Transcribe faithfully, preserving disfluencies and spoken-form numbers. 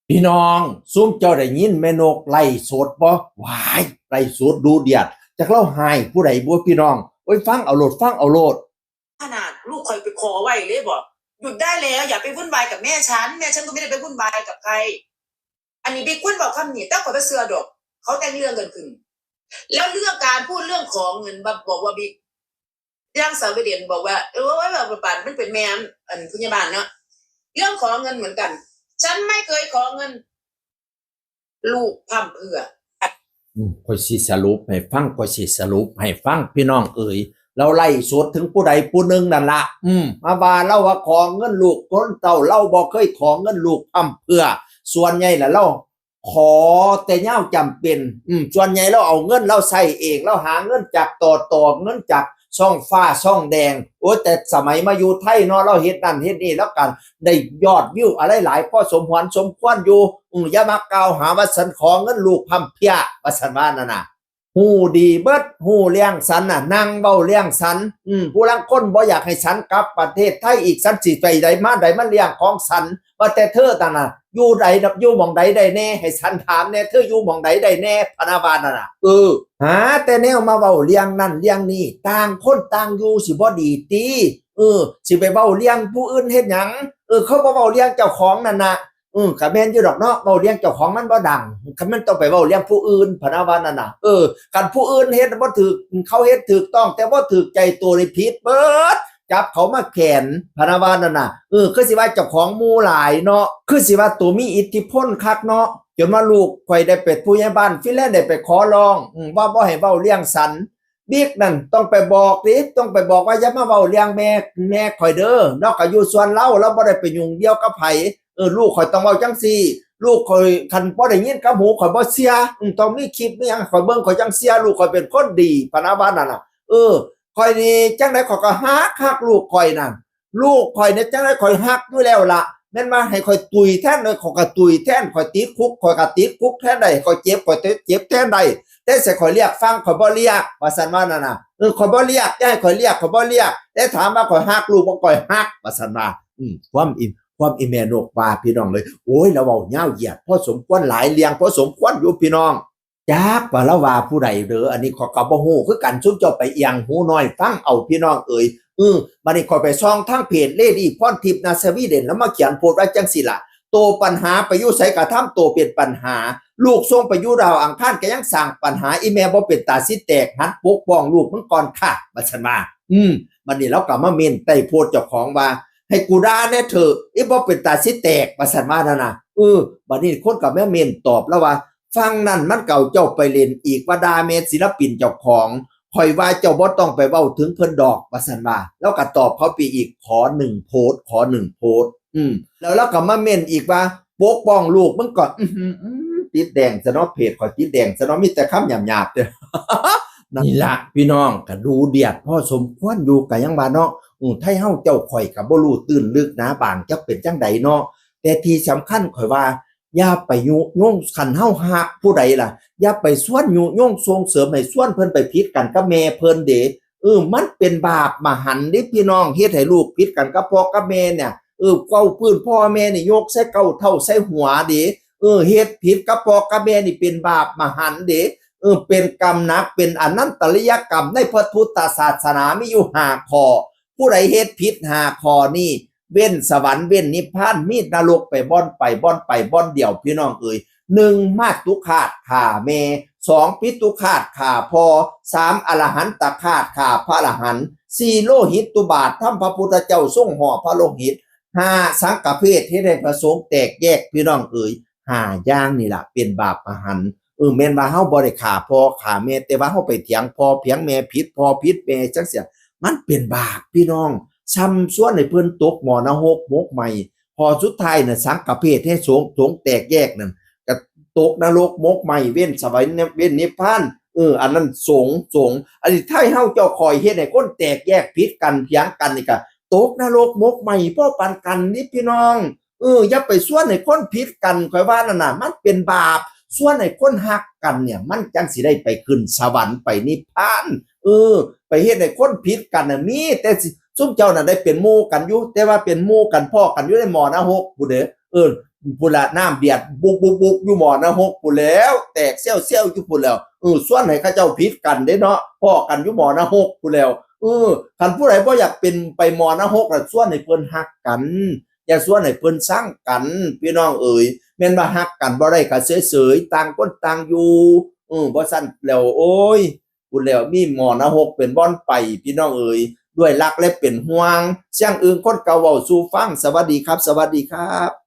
พี่น้อง ซุมเจ้าได้ยินแม่นกไลฟ์สดบ่ ว้าย ไลฟ์สดดุเดือด จักลาวฮ้ายผู้ใดบ่ พี่น้อง โอ้ย ฟังเอาโลด ฟังเอาโลด ขนาดลูกข่อยไปขอไว้เลยบอก หยุดได้แล้ว อย่าไปวุ่นวายกับแม่ฉัน แม่ฉันก็ไม่ได้ไปวุ่นวายกับใคร อันนี้บิ๊กควรบอกคำนี้ แต่ข่อยบ่เชื่อดอก เขาแต่งเรื่องกันขึ้น แล้วเรื่องการพูดเรื่องขอเงิน บอกว่าบิ๊ก ย่างสวีเดนบอกว่า เออ ว่า ว่า ว่า มันเป็นแม่ อันพยาบาลเนาะ เรื่องขอเงินเหมือนกัน ฉันไม่เคยขอเงิน ลูกพร่ำเพรื่อ อืม ข่อยสิสรุปให้ฟัง ข่อยสิสรุปให้ฟัง พี่น้องเอ๋ย ลาวไลฟ์สดถึงผู้ใดผู้หนึ่งนั่นละ อืม มาว่าลาวว่าขอเงินลูกคนเฒ่า ลาวบ่เคยขอเงินลูกพร่ำเพรื่อ ส่วนใหญ่ละลาวขอแต่ยามจำเป็น อืม ส่วนใหญ่ลาวเอาเงินลาวใช้เอง ลาวหาเงินจากต่อต่อ เงินจากช่องฟ้าช่องแดง โอ้ย แต่สมัยมาอยู่ไทยเนาะ ลาวเฮ็ดนั่นเฮ็ดนี่ ลาวก็ได้ยอดวิวอะไรหลายพอสมควรสมควรอยู่ อืม อย่ามากล่าวหาว่าฉันขอเงินลูกพร่ำเพรื่อ ว่าฉันว่านั่นน่ะ ฮู้ดีเบิด ฮู้เรื่องฉันน่ะ นั่งเว้าเรื่องฉัน อืม ผู้ลางคนบ่อยากให้ฉันกลับประเทศไทยอีก ฉันสิไปใดมาใดมันเรื่องของฉัน ว่าแต่เธอนั่นน่ะ อยู่ใด อยู่หม่องใดได้แน่ ให้ฉันถามแน่ เธออยู่หม่องใดได้แน่ พะนะว่านั่นน่ะ เออ หาแต่แนวมาเว้าเรื่องนั่นเรื่องนี้ ต่างคนต่างอยู่สิบ่ดีติ เออ สิไปเว้าเรื่องผู้อื่นเฮ็ดหยัง เออ เขาบ่เว้าเรื่องเจ้าของนั่นน่ะ อืม ก็แม่นอยู่ดอกเนาะ เว้าเรื่องเจ้าของมันบ่ดัง คันมันต้องไปเว้าเรื่องผู้อื่น พะนะว่านั่นน่ะ เออ คันผู้อื่นเฮ็ดบ่ถูก เขาเฮ็ดถูกต้อง แต่บ่ถูกใจตัวนี่ผิดเบิด จับเขามาแขวน พะนะว่านั่นน่ะ เออ คือสิว่าเจ้าของหมู่หลายเนาะ คือสิว่าตัวมีอิทธิพลคักเนาะ จนว่าลูกข่อยได้ไปผู้ใหญ่บ้านฟินแลนด์ได้ไปขอร้อง อืม ว่าบ่ให้เว้าเรื่องฉัน บิ๊กนั่นต้องไปบอกติ ต้องไปบอกว่าอย่ามาเว้าเรื่องแม่ แม่ข่อยเด้อ ลาวก็อยู่ส่วนลาว ลาวบ่ได้ไปยุ่งเกี่ยวกับไผ เออ ลูกข่อยต้องเว้าจังซี่ ลูกข่อยคันบ่ได้ยินกับหูข่อยบ่เชื่อ อืม ต้องมีคลิปมีหยังให้ข่อยเบิ่งข่อยจังเชื่อ ลูกข่อยเป็นคนดี พะนะว่านั่นน่ะ เออ ข่อยนี่จังใดข่อยก็ฮัก ฮักลูกข่อยนั่น ลูกข่อยเนี่ยจังใดข่อยฮักอยู่แล้วล่ะ แม่นว่าให้ข่อยตุยแทนเลย ข่อยก็ตุยแทน ข่อยติดคุก ข่อยก็ติดคุกแทนได้ ข่อยเจ็บ ข่อยเจ็บแทนได้ แต่ใส่ข่อยเรียกฟัง ข่อยบ่เรียก ว่าซั่นว่านั่นน่ะ เออ ข่อยบ่เรียก อย่าให้ข่อยเรียก ข่อยบ่เรียก แต่ถามว่าข่อยฮักลูกบ่ ข่อยฮัก ว่าซั่นว่า อืม ความอี ความอีแม่นกว่า พี่น้องเอ้ย โอ้ย ลาวเว้ายาวเหยียดพอสมควร หลายเรื่องพอสมควรอยู่พี่น้อง จักว่าลาวว่าผู้ใดเด้อ อันนี้ข้อยก็บ่ฮู้คือกัน ซุมเจ้าไปเอียงหูน้อยฟังเอาพี่น้องเอ๋ย อือ บัดนี้ข้อยไปส่องทางเพจเลดี้พรทิพย์นาสวีเดน แล้วมาเขียนโพสต์ไว้จั่งซี้ล่ะ โตปัญหาไปอยู่ไสก็ทำโตเป็นปัญหา ลูกส่งไปอยู่ดาวอังคารก็ยังสร้างปัญหา อีแม่บ่เป็นตาสิแตก หัดปกป้องลูกมึงก่อนค่ะ ว่าซั่นว่า อืม บัดนี้ลาวก็มาเม้นใต้โพสต์เจ้าของว่า ให้กูด่าแหน่เถาะ อีบ่เป็นตาสิแตก ว่าซั่นว่านั่นน่ะ เออ บัดนี้คนก็มาเม้นตอบลาวว่า ฟังนั่นมันก็เอาเจ้าไปเล่นอีก ว่าด่าแม่ศิลปินเจ้าของ ข้อยว่าเจ้าบ่ต้องไปเว้าถึงเพิ่นดอก ว่าซั่นว่า ลาวก็ตอบเขาไปอีก ขอหนึ่งโพสต์ ขอหนึ่งโพสต์ อืม แล้วลาวก็มาเม้นอีกว่า ปกป้องลูกมึงก่อน อื้อหือ ติดแดงซะเนาะ เพจข้อยติดแดงซะเนาะ มีแต่คำหยาบๆเด้อ นี่ล่ะพี่น้อง ก็ดุเดือดพอสมควรอยู่ ก็ยังว่าเนาะ อืม ไทเฮาเจ้าข้อยก็บ่รู้ตื้นลึกหนาบางจักเป็นจั่งใดเนาะ แต่ที่สำคัญข้อยว่า อย่าไปยุยง คันเฮาฮักผู้ใดล่ะ อย่าไปชวนยุยงส่งเสริมให้ชวนเพิ่นไปผิดกันกับแม่เพิ่นเด้ เออ มันเป็นบาปมหันต์เด้พี่น้อง เฮ็ดให้ลูกผิดกันกับพ่อกับแม่เนี่ย เออ เก้าพื้นพ่อแม่นี่ยกใส่เก้าเท้าใส่หัวเด้ เออ เฮ็ดผิดกับพ่อกับแม่นี่เป็นบาปมหันต์เด้ เออ เป็นกรรมหนัก เป็นอนันตริยกรรม ในพระพุทธศาสนามีอยู่ห้าข้อ ผู้ใดเฮ็ดผิดห้าข้อนี้ เว้นสวรรค์ เว้นนิพพาน มีนรกไปบ่อนไป บ่อนไป บ่อนเดียว พี่น้องเอ๋ย หนึ่ง มาตุฆาตฆ่าแม่ สอง ปิตุฆาตฆ่าพ่อ สาม อรหันตฆาตฆ่าพระอรหันต์ สี่ โลหิตตุบาท ทำพระพุทธเจ้าทรงห่อพระโลหิต ห้า สังฆเพศ เฮ็ดให้พระสงฆ์แตกแยก พี่น้องเอ๋ย ห้าอย่างนี่ล่ะ เป็นบาปมหันต์ เออ แม่นว่าเฮาบ่ได้ฆ่าพ่อฆ่าแม่ แต่ว่าเฮาไปเถียงพ่อเถียงแม่ ผิดพ่อผิดแม่จั่งซี้ มันเป็นบาปพี่น้อง ซ้ำชวนให้เพิ่นตกหม้อนรกหมกไหม้ พอสุดท้ายน่ะ สังฆเพศให้สงฆ์ สงฆ์แตกแยกนั่น ก็ตกนรกหมกไหม้ เว้นสวรรค์ เว้นนิพพาน เออ อันนั้นสงฆ์ สงฆ์ อันนี้ไทเฮาเจ้าข้อยเฮ็ดให้คนแตกแยกผิดกันเถียงกันนี่ก็ตกนรกหมกไหม้พอปานกันนี่พี่น้อง เออ อย่าไปชวนให้คนผิดกัน ข้อยว่านั่นน่ะ มันเป็นบาป ชวนให้คนฮักกันเนี่ย มันจั่งสิได้ไปขึ้นสวรรค์ไปนิพพาน เออ ไปเฮ็ดให้คนผิดกันน่ะ มีแต่สิ ซุมเจ้าน่ะได้เป็นหมู่กันอยู่ แต่ว่าเป็นหมู่กันพ้อกันอยู่ในหม้อนรกพู้นเด้อ เออ พุ้นละน้ำเดือดบุกบุกบุกอยู่หม้อนรกพุ้นแล้ว แตกเสี้ยวเสี้ยวอยู่พุ้นแล้ว เออ ชวนให้เขาเจ้าผิดกันเด้เนาะ พ้อกันอยู่หม้อนรกพุ้นแล้ว เออ คันผู้ใดบ่อยากเป็นไปหม้อนรกล่ะ ชวนให้เพิ่นฮักกัน อย่าชวนให้เพิ่นชังกัน พี่น้องเอ๋ย แม่นว่าฮักกันบ่ได้ก็เฉยๆ ต่างคนต่างอยู่ เออ บ่ซั้นแล้ว โอ้ย พุ้นแล้วมีหม้อนรกเป็นบ่อนไป พี่น้องเอ๋ย ด้วยฮักและเป็นห่วง เสียงอึ่งคนเก่าเว้าสู่ฟัง สวัสดีครับ สวัสดีครับ